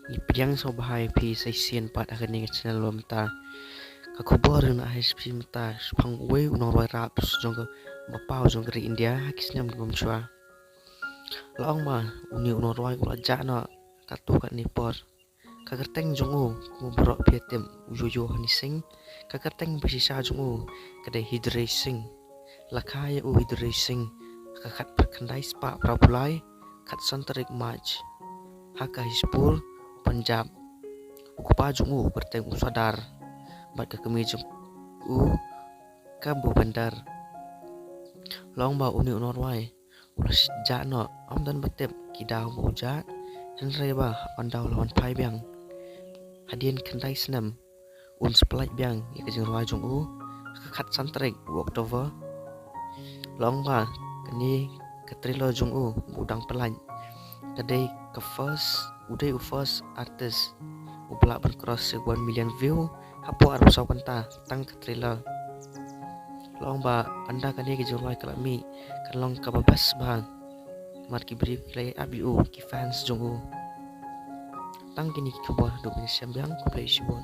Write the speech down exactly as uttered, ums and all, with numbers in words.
Ngi pdiang sngewbha ïa phi sa shisien pat ha kane ka channel ba mynta. Ka khubor ngi la ai sha phi mynta shaphang uwei u nongrwai rap jong ka, ba paw jong ka ri India ha ki snem ba mynshwa. La ong ba une u nongrwai u la jah noh katto katne por. Ka kyrteng jong u, kum baroh phi tip, u Yo Yo Honey Singh. Ka kyrteng ba shisha jong u ka dei Hidray Singh. La kha ïa u Hidray Singh ha ka khatkhyndai spah phra phew lai, khatsan tarik March, ha Kahishpur, Punjab. U kpa jong u u kyrteng u Sardar, bad ka kmie jong u ka Bhupinder. La ong ba une u nongrwai u la jah noh, ym don ba tip ki daw ba u jah, hynrei ba ynda u la wan phai biang hadien khyndai snem, un sa pynlait biang ïa ka jingrwai jong u ha ka khatsan tarik u October. La ong ba kane ka trailer jong u ba u dang pynlait ka dei ka first, u dei u first artist uba lah ban cross ïa one million view hapoh arphew saw kynta tang ka trailer. La ong ba ynda kane ka jingrwai ka la mih, kan long kaba best bha, namar ki briew ki la ïa ap ïa u, ki fans jong u. Tang kine ki khubor haduh ban ïashem biang, khublei shibun.